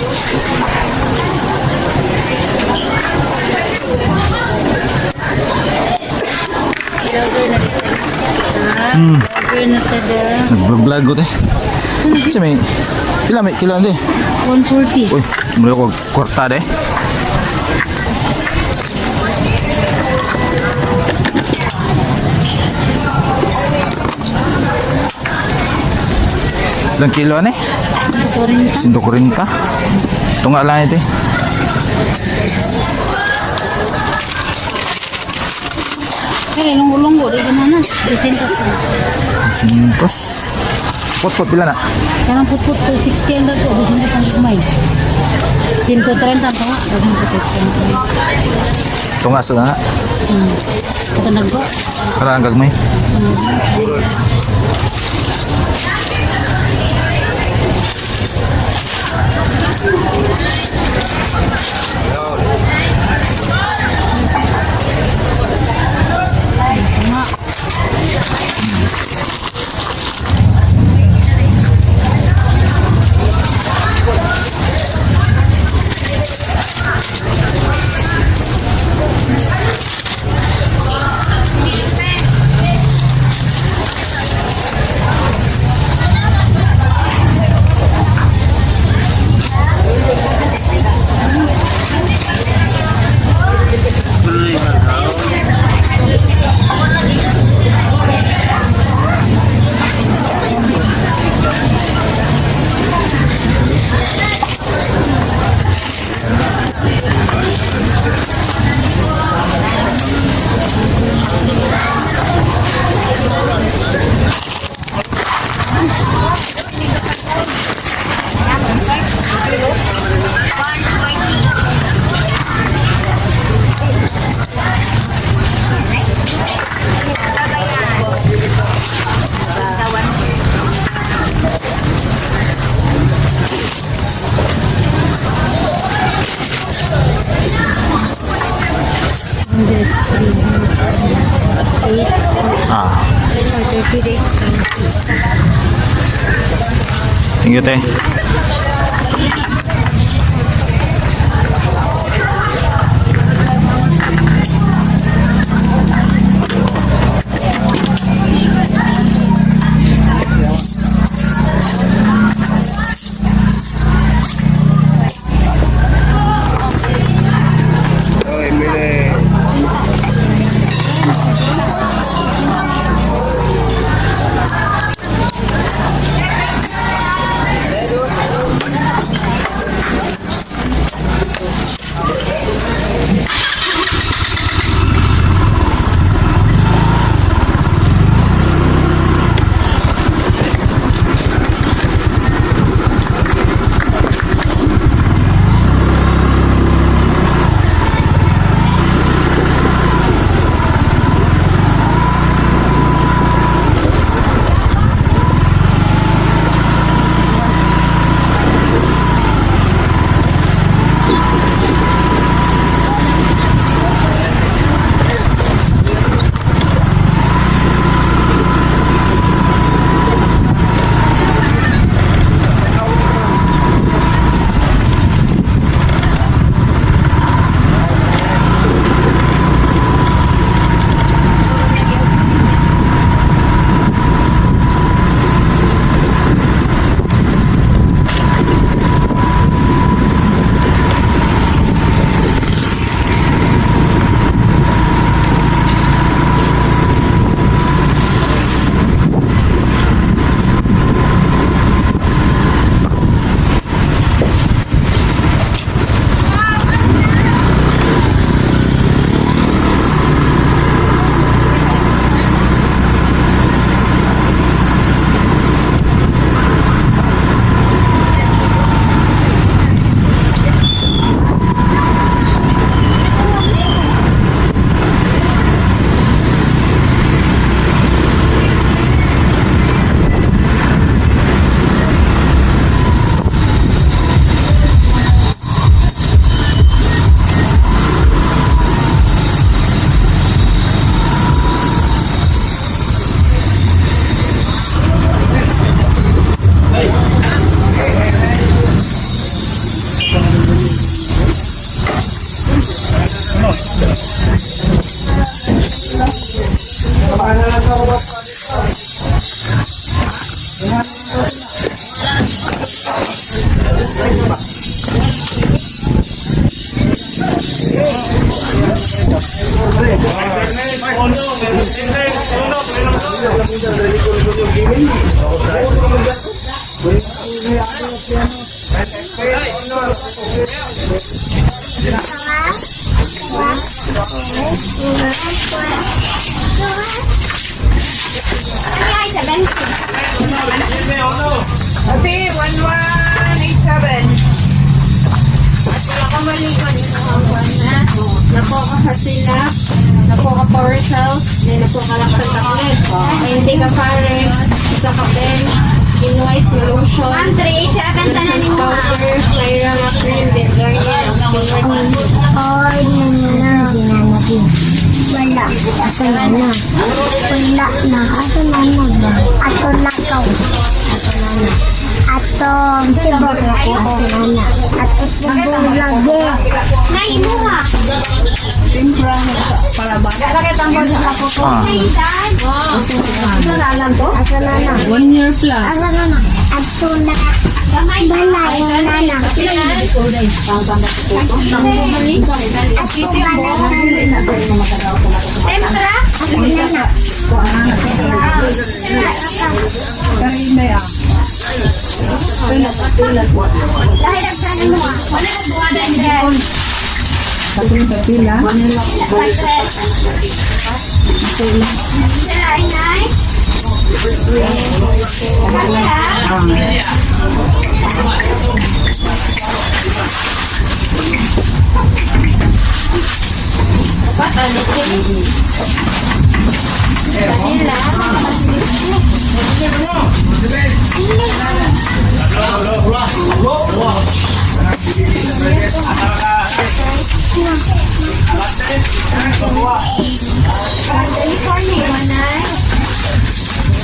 Vlogger na dito. Vlogger na tada. Nag-vlog ko te. Kasi may pila may kilo te. 140. Uy, mula ko kwarta de. Ilang kilo ani? 40. 140. Tunga lang ito eh. Kaya lunggo-lunggo. Dito na na. 200 na. Cintos. Pot-pot pila na? Kanang putput ko, 60 ang dago. 200 ang gumay. 130 ang tunga. 230. Tunga sa na. Ito naggo. Para ang gagmay. Tunga. Eight. 30 day. Thank you, te. Ay, 70. Ate, 1187. Ako malikon ito ang kuwan na. Napo ka Hasila, napo ka Power Cells, then napo ka Lactan Tablet. 20 ka Pares, isa ka Ben, Skin White na lotion. Ma'am, 387 tanan ni mo, ha? Powder, Myra na cream, then Garnier, Skin White. Oy, na na na. Wala. Asa na na. Wala na. Asa na na ba? Ato lakaw. Asa na na. Ato tibok. Asa na na. Ato tibok lagi. Naimuha. Ah. Asa na na. 1 year plus. Asa na na. Ato na. Balay na na. Ato balay na na. Tempra? Asa na na. Dahil ang sana mo ah. Wala kang buwada in dress. Sila inay? Kanya? Vanilla.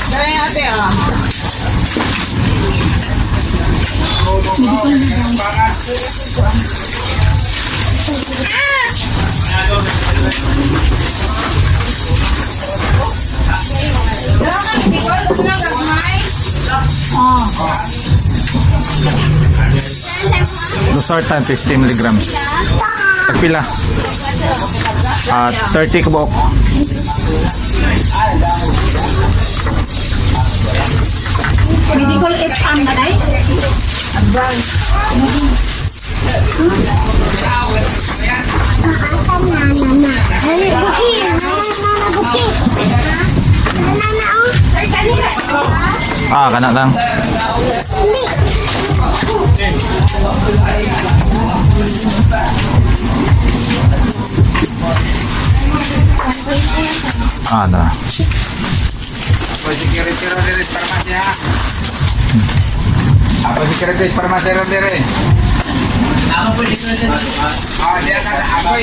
Dali ate ah. Wala kang Nicole, gusto lang gagmay. Losartan 50 milligrams. Tagpila. Ah, 30 ka buok. Medical FM na day? Asa na na na. Dali, buki. Na na na buki. Na na na oh. Ah, kana lang. Dali. Ah, na. Ako security ro dire sa parmasya. Ako security sa parmasya ro dire. Ako po security. Ah, diya ka ako.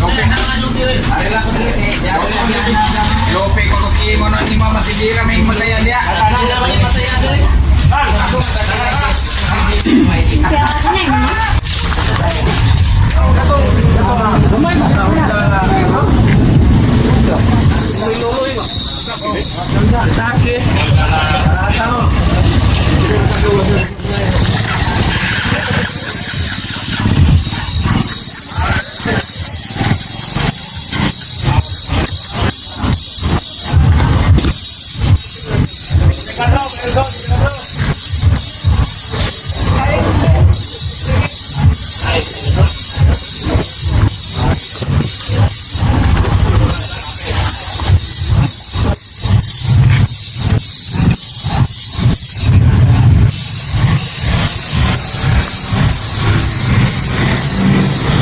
Lope. Lope ko ko mo no ni mama sigira may masaya diya.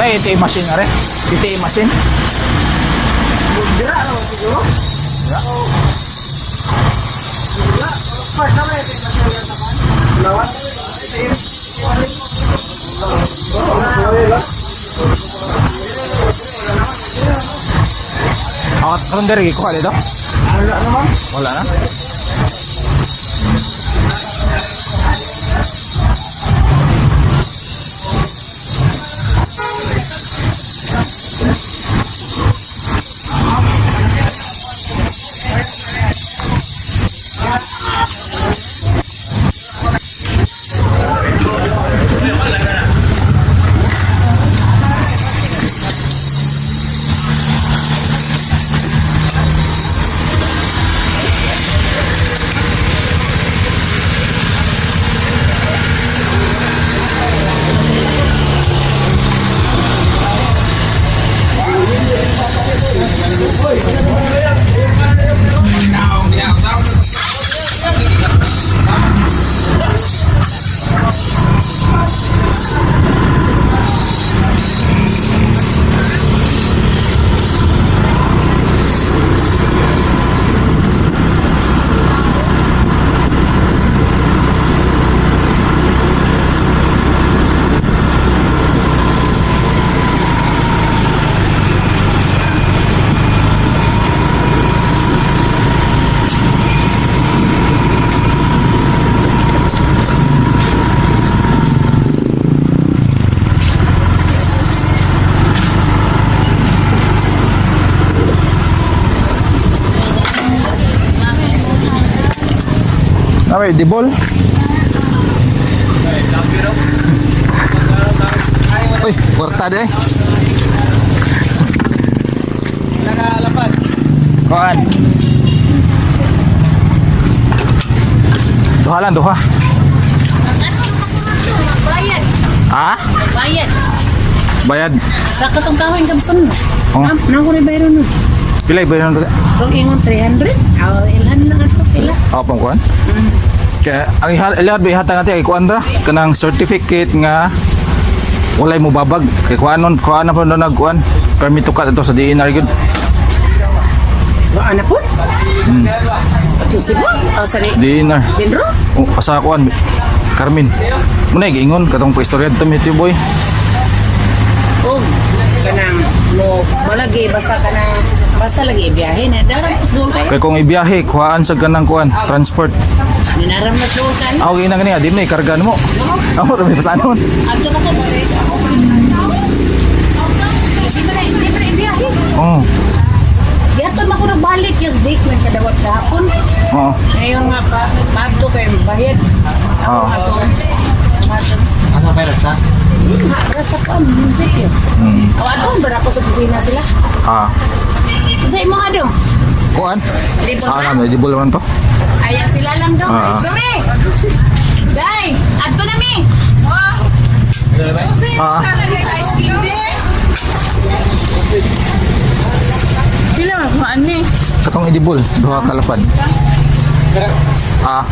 Ay, ATM machine are. ATM machine. Ako, karon dere kuha dito. Wala naman. Wala na. Nawe, dibol. Uy, kwarta de. Kuan. Duha lang, duha. Bayad. Ha? Bayad. Bayad. Sa katong kahoy gamson mo. Oh. Ah, nang ko ni bayron no. Pila bayad nito? Kung ingon 300, aw ilhan lang ato pila. Ako pang kuan. Kaya ang ihal ilahad ba ihatag natin ay kuan ra kanang certificate nga walay mo babag kay kuanon kuan na po na nagkuan permit to cut ito sa DNR gyud. Wa ana po? Ato si mo? Oh, sorry. DNR. Sindro? Oh, asa kuan Carmen. Muna giingon katong paistorya dito mi boy. Og kanang mo malagi basta kanang basta lagi ibiyahe na daram mas duol kayo. Kay kung ibiyahe kuhaan sa kanang kuan transport. Ninaram mas duol kayo. Ako gina kaniya di mo ikarga mo. Ako to may pasanon. Adto ko ko ako. Di ba na ibiyahe? Oh. Yato man ko nagbalik yes date man kadawat gahapon. Oo. Ngayon nga pa, padto kay bayad. Ako Oo. nga to. Ano ba sa? Rasa ko ang munisipyo. Aw ato ba ako sa opisina sila? Ah. Sa imo nga dong. Kuan? Libot Ah, na. na dibol man to. Ayaw sila lang daw. Ah. Sorry. Day, adto na mi. Ah. Pila maan ni. Katong idibol, duha ka lapad. Ah.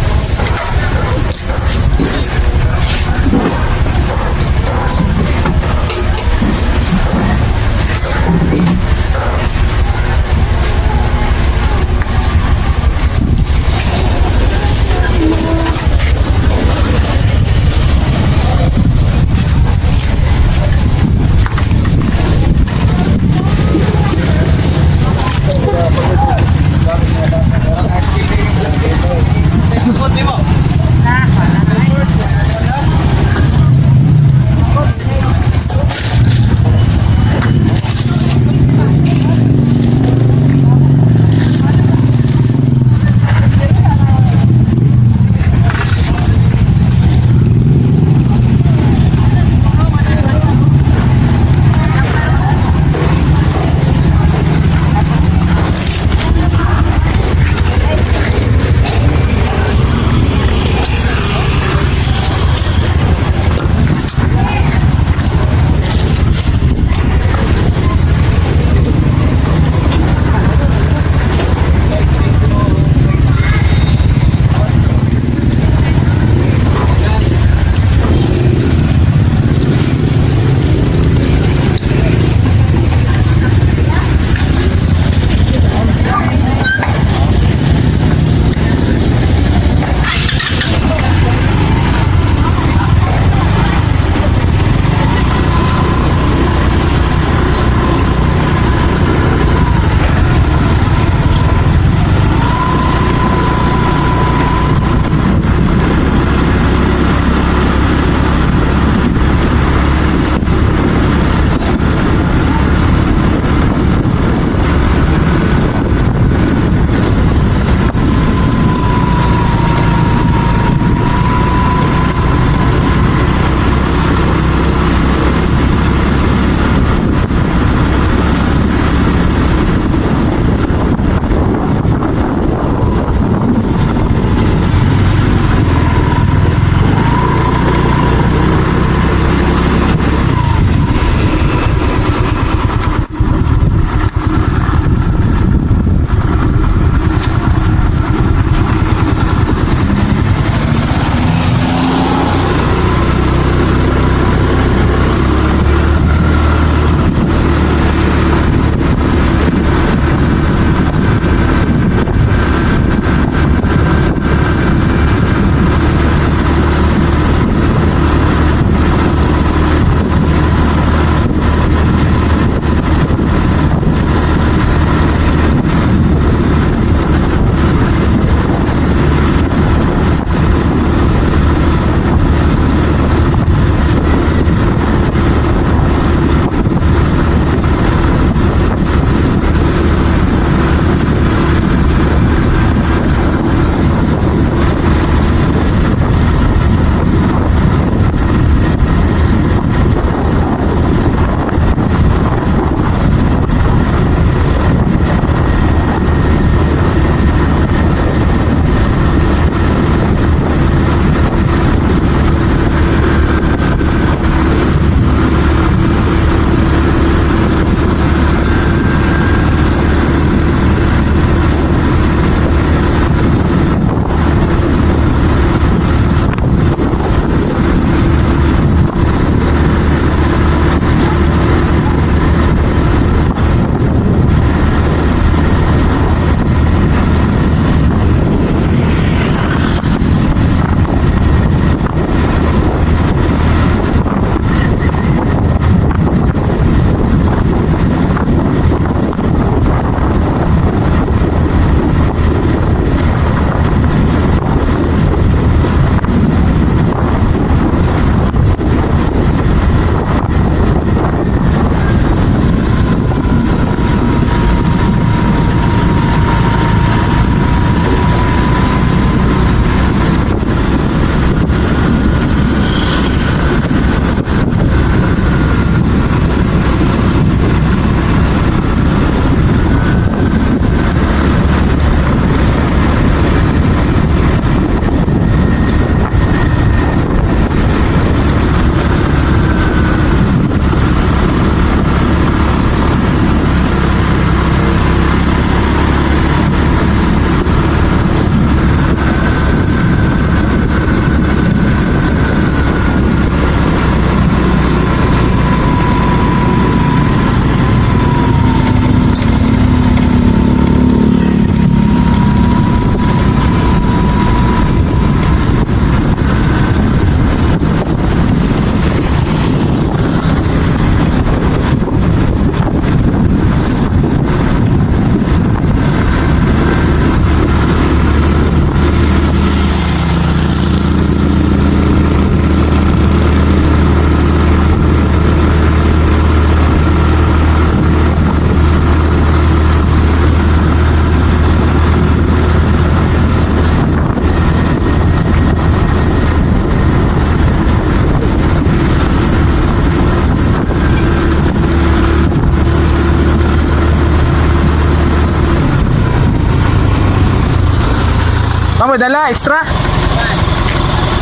padala extra.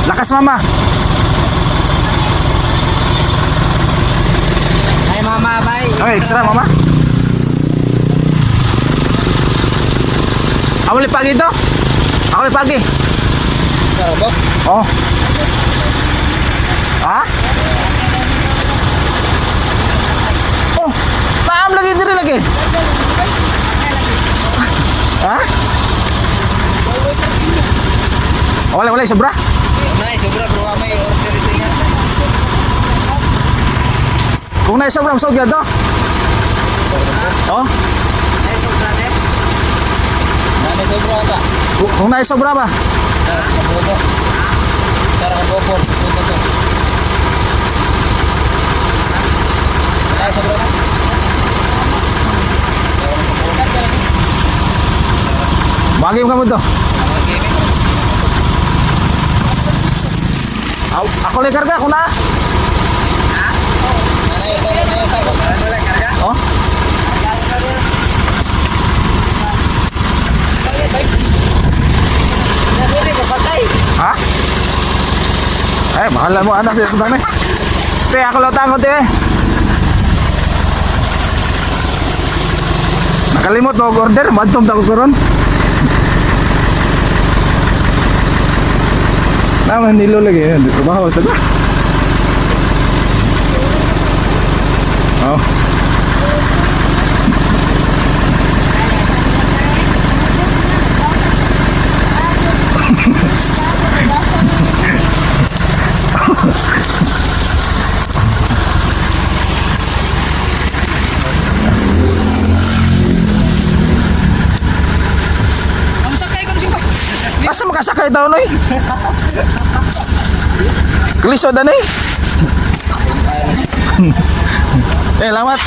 Lakas, mama. Ay, mama, bye. Ay, extra, mama. Ako lipagi to. Ako lipagi. Oh. Ha? Oh, paam lagi diri lagi. Ha? Wala, wala, sobra. Nay, sobra bro, may order ito nga. Kung na sobra, masod to. Oh, Nanay, sobra ka. kung na sobra ba? Tara ka bobo. Tara ka bobo. Ito to. Nay, sobra ka. Bagay mo to. Aw, ako lang karga kung na. Nanay, nanay, nanay. Oh. Ha? Eh, bahala mo anak sa utang ni. Te, ako lang utang ko, te. Nakalimot mo og order, madtong ta ko karon. Naman nilo lagi yan, di trabaho sa ba? Oh. Ang sakay ko siya. Asa makasakay taon oy? Klisod na eh. Eh, lamat.